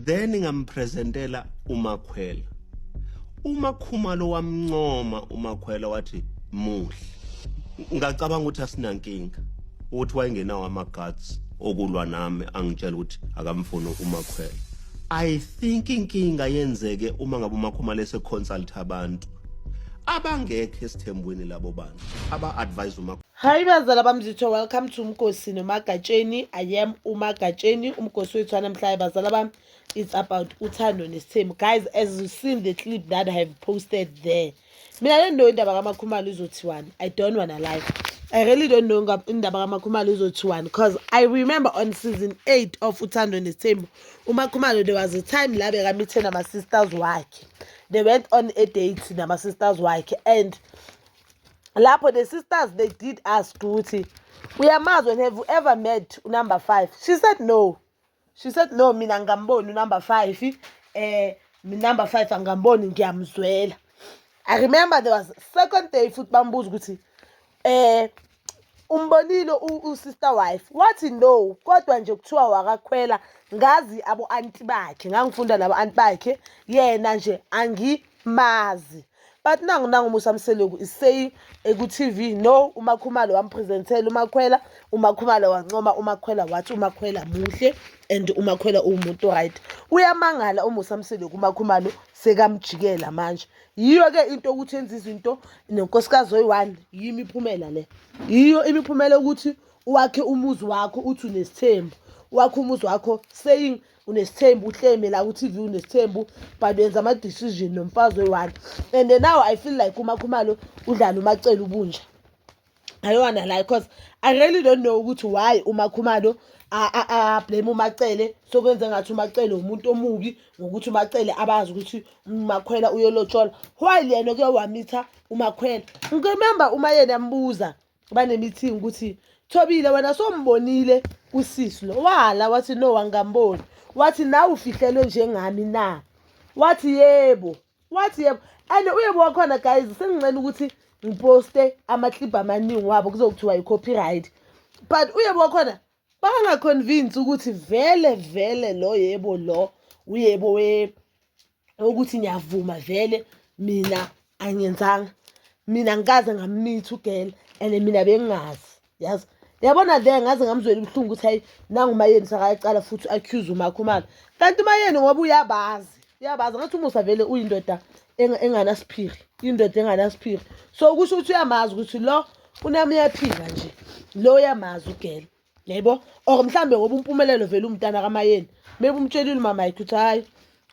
Then ngampresentela uMakhwela. UMakhumalo wamncoma uMakhwela, wathi muhle. Ngacabanga ukuthi asinankinga, ukuthi wayengenawo ama-guts okulwa nami, angitshela ukuthi akamfuni uMakhwela. I think inkinga yenzeke uma ngabe uMakhumalo ese-consult abantu abangekho esithembweni, labo bantu aba-advise uma Hi bazala bamzitho, welcome to Umgosi noMagatsheni. I am uMagatsheni. Umgosi wethu wanamhlanje, bazala bami, it's about uthando nesithembu. Guys, as you seen the clip that I have posted there. Mina le ndo indaba kaMakhumalo izothiwani. I don't wanna lie. I really don't know indaba kaMakhumalo izothiwani because I remember on season 8 of Uthando Nesithembu, uMakhumalo, there was a time la bekamithe nama-sisters wakhe. They went on a date nama-sisters wakhe and lapho the sisters, they did ask ukuthi uyamazi and have you ever met number 5. She said no. She said no, mina ngingamboni unumber 5, number 5 angamboni, ngiyamzwela. I remember there was second day futhi bambuza ukuthi umbonile usister wife, wathi no, kodwa nje kuthiwa wakakhwela, ngazi abo anti bakhe, ngangifunda nabo anti bakhe, yena nje angimazi. But nangu Musa Mseleku is saying ku-TV, no, uMakhumalo wampresentela uMakhwela, uMakhumalo wancoma uMakhwela, wathi uMakhwela muhle and uMakhwela uwumuntu right. Uyamangala uMusa Mseleku, uMakhumalo sekamjikela manje. Yiyo-ke into ukuthi enza izinto nenkosikazi oyi-one, yiyo imiphumela le, yiyo imiphumela ukuthi wakhe umuzi wakho uthi unesithembu, wakhe umuzi wakho saying unesithembu, uhleme la ku-TV unesithembu, but wenza ama-decision nomfazi oyi-one. And then now I feel like uMakhumalo udlala uMacele ubunja. I don't wanna lie, because I really don't know ukuthi why uMakhumalo a-blame uMacele, sokwenze ngathi uMacele umuntu omubi ngokuthi uMacele abazi ukuthi uMakhwela uyolotshola, while yena kuye wamitha uMakhwela. Ngiremember uma yena ambuza bane-meeting ukuthi Thobile, wena sombonile usisi lo? Wala, wathi no, angamboni. Wathi nawe ufihlelwe njengami na? Wathi yebo, wathi yebo. And uyebo wakhona, guys, sengincela ukuthi ngiposte ama-clip amaningi wabo, kuzokuthiwa i-copyright, but uyebo wakhona banga-convince ukuthi vele vele lo yebo lo uyebo we ukuthi ngiyavuma vele, mina angiyenzanga, mina ngikaze ngammitha ugirl and mina bengingazi, yazi, yabona there ngaze ngamzwela ubuhlungu ukuthi hayi, nanguMayeni sakayacala futhi accuse uMakhumalo, kanti uMayeni ngoba uyabazi, uyabazi ngathi uMusa vele uyindoda enganasiphiri, indoda enganasiphiri, so kusho ukuthi uyamazi ukuthi lo unami uyaphika nje, lo uyamazi ugirl, yebo, or mhlambe ngoba uMpumelelo vele umntana kaMayeni, maybe umtshelile umama yakhe ukuthi hayi,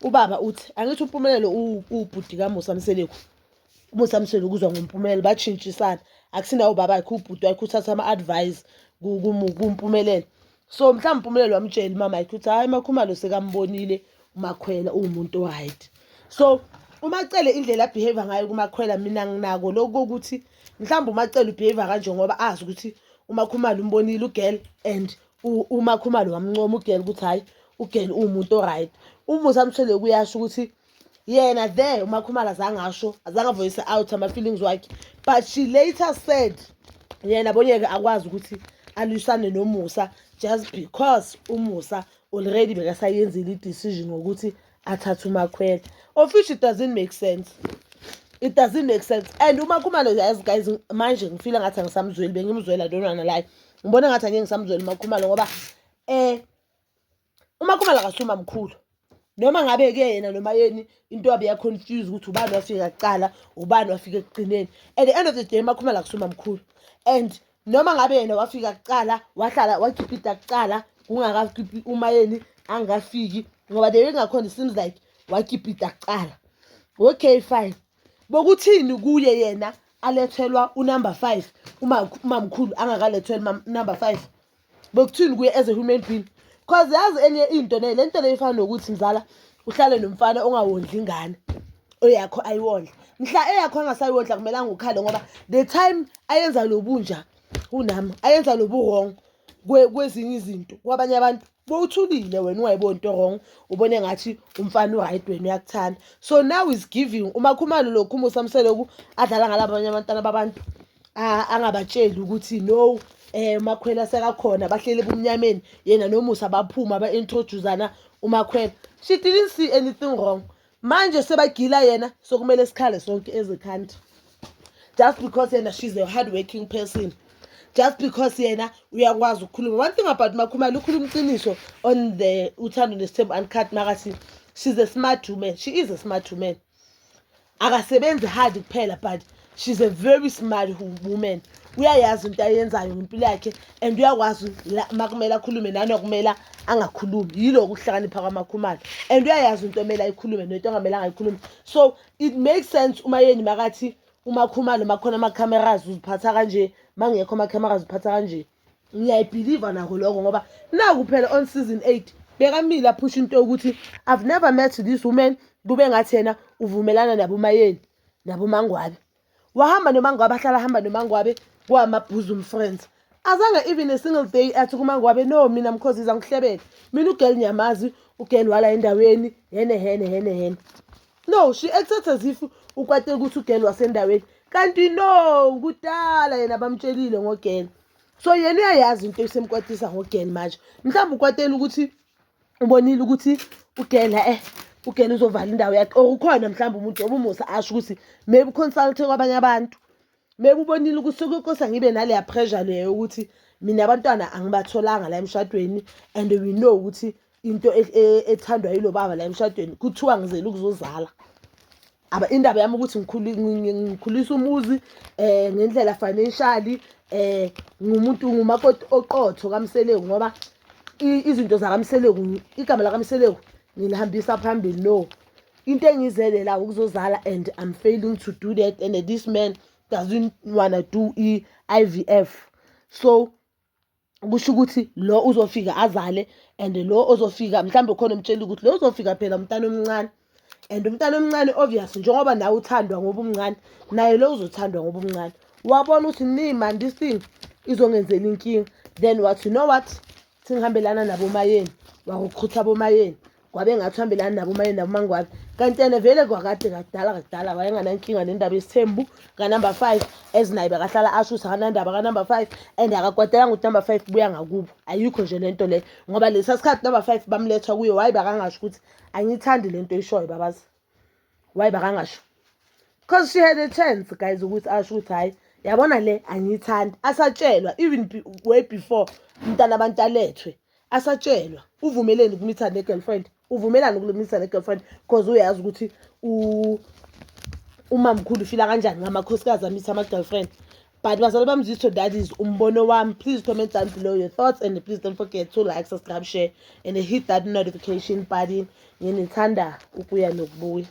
ubaba uthi angithi uMpumelelo ubhuti kaMusa Mseleku, uMusa Mseleku uzwa ngoMpumelelo, batshintshisana, akusinawo ubaba yakhe, ubhuti wakhe uthatha ama-advice kuMpumelelo. So mhlawumbe uMpumelelo wamtshela umama yakhe ukuthi hhayi, Makhumalo sekambonile uMakhwela, uwumuntu o-right. So uMacele indlela abehave ngayo kuMakhwela, mina nginako lokhu kokuthi mhlawumbe uMacele ubehave kanje ngoba azi ukuthi uMakhumalo umbonile ugirl and uMakhumalo wamncoma ugirl ukuthi hhayi, ugirl uwumuntu o-right. UMusa Mseleku uyasho ukuthi yena there uMakhumalo azange asho, azange avoice out ama-feelings wakhe, but she later said yena bonyeke akwazi ukuthi alwisane noMusa just because uMusa already bekasayenzile i-decision ngokuthi athathe uMakhwela, of which it doesn't make sense, it doesn't make sense. And uMakhumalo, yazi guys, manje ngifila ngathi angisamzweli, bengimzwela donwana la, ngibona ngathi angeke ngisamzwela uMakhumalo ngoba uMakhumalo akasuma mkhulu, noma ngabe-ke yena noma yeni into yabe ya-confuse ukuthi ubani wafika kucala, ubani wafika ekugcineni. At the end of the day, uMakhumalo akusuma mkhulu, and noma ngabe yena wafika kucala, wahlala wakipita kucala kungakakipi uMayeni angafiki, ngoba the way ngakhona it seems like wakipita kucala. Okay, fine, bokuthini kuye yena alethelwa unumber 5, uma umamkhulu angakalethelwa number 5, bokuthini kuye as a human being? Cause yazi enye into ne le nto leyo ifana nokuthi mzala uhlale nomfana ongawondli ingane oyakho, ayiwondle mhla eyakho angasayondla, kumelanga ukhale, ngoba the time ayenza lobunja unami ayenza lobu wrong kwezinye izinto kwabanye abantu, bowuthulile wena, ungayiboni into wrong, ubone ngathi umfana u-right, wena uyakuthanda. So now is giving uMakhumalo lokhu uMusa Mseleku adlala ngalaba abanye abantwana babantu. Angabatsheli ukuthi no, uMakhwela sekakhona, bahleli ebumnyameni, yena noMusa baphuma ba-introduce-ana uMakhwela. She didn't see anything wrong. Manje sebagila yena, sokumele sikhale sonke as a country just because yena, she's a hard working person, just because yena uyakwazi ukukhuluma. One thing about Makhumalo, ukhuluma iqiniso on the Uthando Nesithembu Uncut makathi she's a smart woman. She is a smart woman. Akasebenzi hard kuphela, but she's a very smart woman. Uyayazi into ayenzayo ngempilo yakhe and uyakwazi makumele akhulume nanokumele angakhulumi. Yiloko ukuhlakanipha kwaMakhumalo, and uyayazi into emele ayikhulume nento angamele angayikhulumi. So it makes sense uma yeni makathi uMakhumalo makhona ama-cameras uziphatha kanje, mangekho ama-cameras uziphatha kanje. Ngiyayi-believe nako lokho, ngoba naku phela on season 8 bekamile aphusha into yokuthi "I've never met this woman." Kube ngathi yena uvumelana naboMayeni naboMangwabe. Wahamba noMangwabe, ahlala ahamba noMangwabe kwama-bosom friends. Azange even a single day athi kuMangwabe, "No, mina mkhozi angihlebele, mina u-girl ngiyamazi, u-girl wala endaweni hene hene hene hene." No, she acted as if ukwateka ukuthi u-girl wasendaweni, kanti no, kudala yena bamtshelile ngo-girl. So yena uyayazi into esemkwatisa ngo-girl. Manje mhlawumbe ukwatela ukuthi ubonile ukuthi u-girl u-girl uzovala indawo yakhe, or ukhona mhlawumbe umuntu obuMusa asho ukuthi maybe u-consulte kwabanye abantu, maybe ubonile ukuthi sekuyokosa ngibe naleya pressure leyo ukuthi mina abantwana angibatholanga la emshadweni, and we know ukuthi into ethandwa yilo baba la emshadweni kuthiwa ngizele ukuzozala. Aba indaba yami ukuthi ngikhulisa umuzi ngendlela financially, ngumuntu ngumakoti oqotho kaMseleku, ngoba izinto zakaMseleku, igama lakaMseleku ngilihambisa phambili. No, into engizele la ukuzozala and I'm failing to do that, and this man doesn't wanna do i-IVF, so kusho ukuthi lo uzofika azale, and lo ozofika mhlawumbe khona umtshela ukuthi lo uzofika phela umntana omncane, and umntana omncane obvious njengoba nawe uthandwa ngoba umncane, naye lo uzothandwa ngoba umncane. Wabona ukuthi ni man, this thing izongenzela inkinga. Then wathi, "You know what, singihambelana naboMayeni." Wakukhutha aboMayeni, kwabe ngathi uhambelana naboMayeni naboMangwabe, kanti yena vele kwakade kakudala kakudala wayenganankinga nendaba yesithembu ka-number 5, ezinaye bekahlala asho ukuthi akanandaba ka-number 5 and akakwatelanga ukuthi number 5 buya ngakubo. Ayikho nje lento leyo, ngoba lesa sikhathi number 5 bamletha kuyo, wayi bakangasho ukuthi angiyithandi lento oyishoyo babazi. Why bakangasho? Because she had a chance, guys, ukuthi asho ukuthi hhayi, yabona le angiyithandi, asatshelwa even way before umntana abantu alethwe, asatshelwa. Uvumeleni ukumitha ne-girlfriend? Uvumelani ukumitha ne-girlfriend? Because uyazi ukuthi umamkhulu ufila kanjani ngamakhosikazi amitha ama-girlfriend. But bazali bami, zitho, that is umbono wami. Please comment down below your thoughts and please don't forget to like, subscribe, share and hit that notification button. Nginithanda ukuya nokubuya.